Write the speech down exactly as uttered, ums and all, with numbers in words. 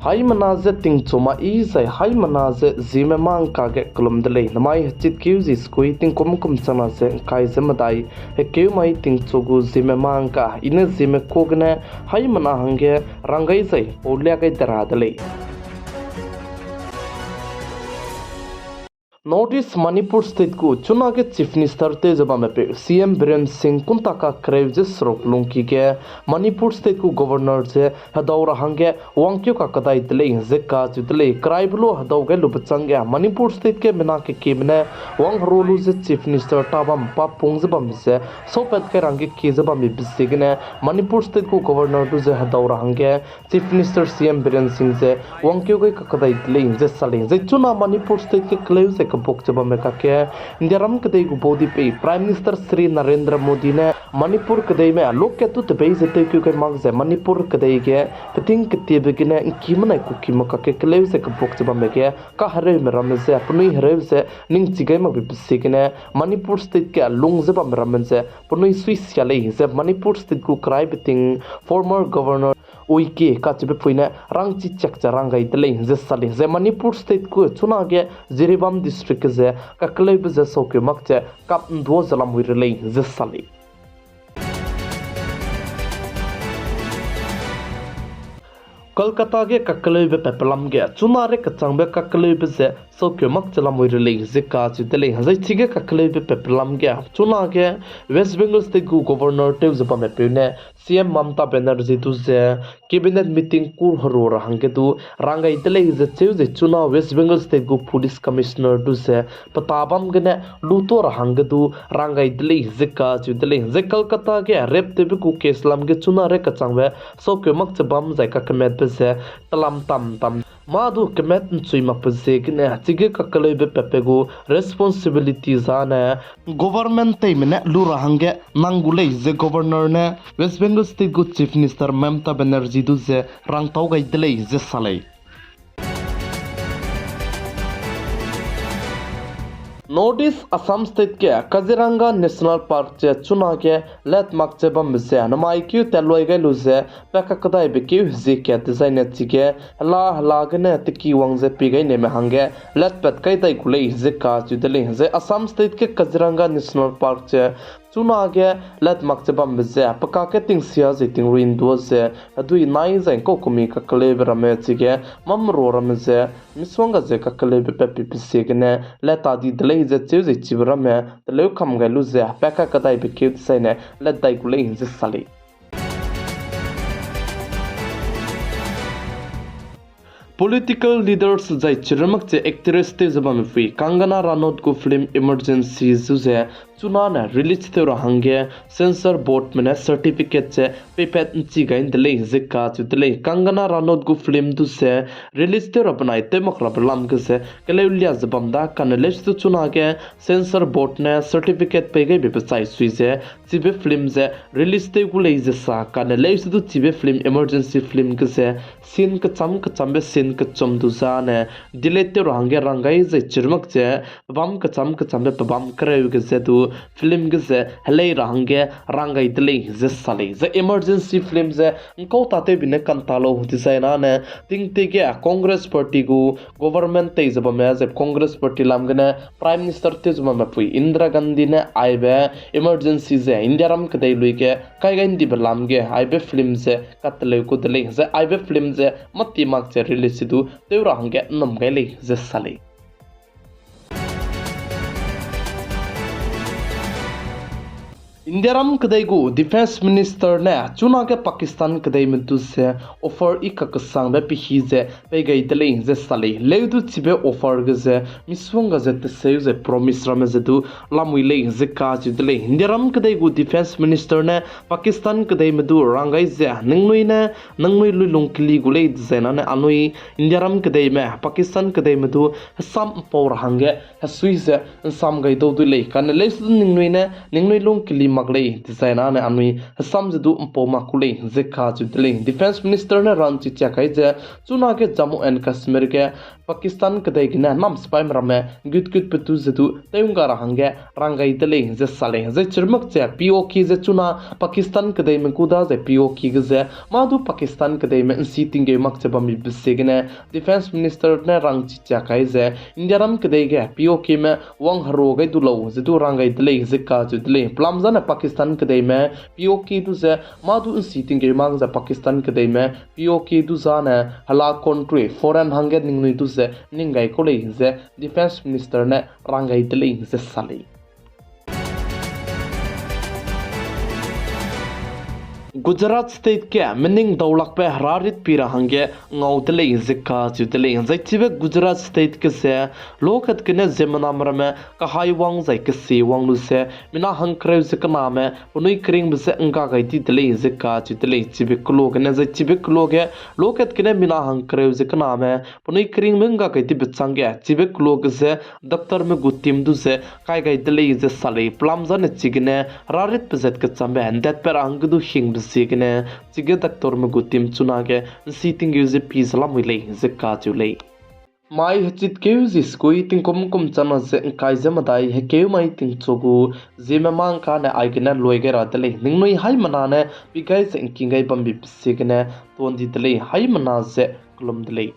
Haimena ze tingchu ma i zai haimena ze Zeme mâ ngka ge kelum de lei. Namai hechitkeu zi sekui tingkum kum changna ze ngkai ze medai, hekeu mai tingchu gu Zeme mâ ngka, i ne Zeme ka gene haimena hangge rang gai zai paulia gai de ra de lei. North East Manipur State gu chunage Chief Minister tew ze bamme peu C M Biren Singh kunta kakereu ze seruk lungki ge Manipur State gu Governor ze hedau ra hangge wangkeu kakedai de lei ze kacheu de lei. Keraibe lu hedau gai lube chângge Manipur State ge mina kekieme ne wang heru lu ze Chief Minister ta bam pa pung ze bambe ze saupat kai ra hangge kie ze bambe be ziegene Manipur State gu Governor du ze hedau ra hangge Chief Minister C M Biren Singh ze wangkeu gai kakedai de lei ze sa lei. Zai chuna Manipur State ge keleu ze kebuk ze bamme kakge Indiaram kedei gu baudi pei Prime Minister Shri Narendra Modi ne Manipur kedeime lokat tu tebei ze tewkeu gai mak ze Manipur kedei ge peting ketiebe gene ngki menai Kukime kakge keleu ze kebuk ze bamme ge kahereume ramme ze penui hereu ze ningchi gai makbe be ziegene Manipur State ge lung ze bamme ramme ze penui suisia lei ze Manipur State gu keraibe ting former Governor Uike kacheube pui ne rangchi chak ze rang gai de lei ze sa lei. Zai Manipur State gu chunage Jiribam District ge ze kakeleube ze saukeu mak ze kap nduâ ze lamui re lei ze sa lei. Kolkata ge kakeleube patbe lam ge chuna re kechangbe kakeleube ze saukeu mak ze lamui re lei ze kacheu de lei. Zai chige kakeleube patbe lam ge chunage West Bengal State gu Governor tew ze bamme peu ne C M Mamata Banerjee du ze Cabinet meeting kur heru ra hangge du rang gai de lei ze cheu ze chuna West Bengal State gu Police Commissioner du ze peta bam gene lutua ra hangge du rang gai de lei ze kacheu de lei. Zai Kolkata ge rape tewbe gu case lam ge chuna re kechangbe saukeu mak ze bam zai kakemetbe ze telam tam tam mâ du kemet nchui makbe ziegene chige kakeleube patbe gu responsibility zane government teime ne lu ra hangge nang gu lei ze Governor ne West Bengal State gu Chief Minister Mamata Banerjee du ze rangtau gai de lei ze sa lei. North East Assam State ge Kaziranga National Park ze chunage let mak ze bambe ze namai keu tat luai gai lu ze pa kakedaibe keu hezie kat dezaine chige hela hela gene teki wang ze pie gai neime hangge let pat kai dai gu lei ze kacheu de lei. Zai Assam State ge Kaziranga National Park ze chunage let mak ze bambe ze pe kakge tingsia ze tingrui nduâ ze hedui nai zai ngkau kumi kakeleube ramme chige mamru ramme ze misongga ze kakeleube patpibe ziegene let ta di de lei ze cheu ze chibe ramme teleu kam gai lu ze pa kakedaibe keu dezaine let dai gu lei ze sa lei. Political leaders zai chirmak ze actress tew ze bamme pui Kangana Ranaut gu film Emergency zu ze chunane release tew ra hangge censor board me ne certificate ze peipat nchi gai de lei ze kacheu de lei. Kangana Ranaut gu film du ze release tew ra benai tew mak rabe lam ge ze keleu lia ze bam da kane leuse du chunage censor board ne certificate pei gaibe pechai sui ze chibe film ze release tew gu lei ze sa kane leuse du chibe film Emergency film ge ze scene kecham kechambe scene kechum du zane delete tew ra hangge rang gai zai chirmak ze pebâm kecham kechambe pebâm kereu ge ze du film ge ze helei ra hangge rang gai de lei ze sa lei. Zai Emergency film ze ngkau tatewbe ne kanta lau dezaine tingtie ge Congress Party gu government tei ze bamme zai Congress Party lam gene Prime Minister tew ze bamme pui Indira Gandhi ne aibe Emergency ze Indiaram kedei lui ge kai gai ndibe lam ge aibe film ze kateleu ku de lei. Zai aibe film ze mâ ti mak ze release du tew ra hangge nnum gai lei ze sa lei. Indiaram kedei gu Defence Minister ne chunage Pakistan kedeime du ze offer i kakesangbe pehi ze pei gai de lei ze sa lei. Leu du chibe offer ge ze misongga ze teseu ze promise ramme ze du lamui lei ze kacheu de lei. Indiaram kedei gu Defence Minister ne Pakistan kedeime du rang gai ze ningnui ne ningnui luilung keli gu lei dezaine anui Indiaram kedeime Pakistan kedeime du hesam mpau ra hangge hesui ze nsam gai dau dui lei kane leuse du ningnui ne ningnui lung keli mak lei, dezaine anui hesam ze du ’mpau mak ku lei ze kacheu de lei. Defence Minister ne rangchi chia kai ze, chunage Jammu and Kashmir ge Pakistan kedei gene nam sipaime ramme gut-gutbe tu ze du tew'ngga ra hangge rang gai de lei ze sa lei. Zai chirmak ze P O K ze chuna Pakistan kedeime gu da zai P O K ge ze mâ du Pakistan kedeime ’nsi tinggeu mak ze bambibe ziegene Defence Minister ne rangchi chia kai ze, Indiaram kedei ge P O Kme wangherua gai du lau ze du rang gai de lei ze kacheu de lei. Pelam zane Pakistan kedeime P O K du ze mâ du ’nsi tinggeu mak ze Pakistan kedeime P O K du zane hela country foreign hangge ningnui du ze ning gai kau lei ze Defence Minister ne rang gai de lei ze sa lei. Gujarat State ge mening daulakbe heraritpi ra hangge ngau de lei ze kacheu de lei. Zai chibe Gujarat State ge ze lokat gene ziemmename ramme kahai wang zai kesi wang lu ze mina hangkereu ze kename penui keringbe je ’ngga gai di de lei ze kacheu de lei. Chibe keloa gene zai chibe keloa ge lokat gene mina hangkereu ze kename penui keringbe ’ngga gai dibe changge chibe keloa ge ze doctorme gu team du ze kai gai de lei ze sa lei. Pelam zane chigene heraritbe zat kechambe ’ndetpat ra hangge du hingbe ziegene chige doctorme gu team chunage ’nsi tinggeu ze pi ze lamui lei ze kacheu lei. Mai hechitkeu zi sekui tingkum kum chana ze ’ngkai ze medai hekeu mai tingchu gu ziemme mâ ’ngkane aigene lui gai ra de lei. Ningnui haimena ne pi gai ze ’ngking gai bambibe ziegene tuan di de lei. Haimena ze kelum de lei.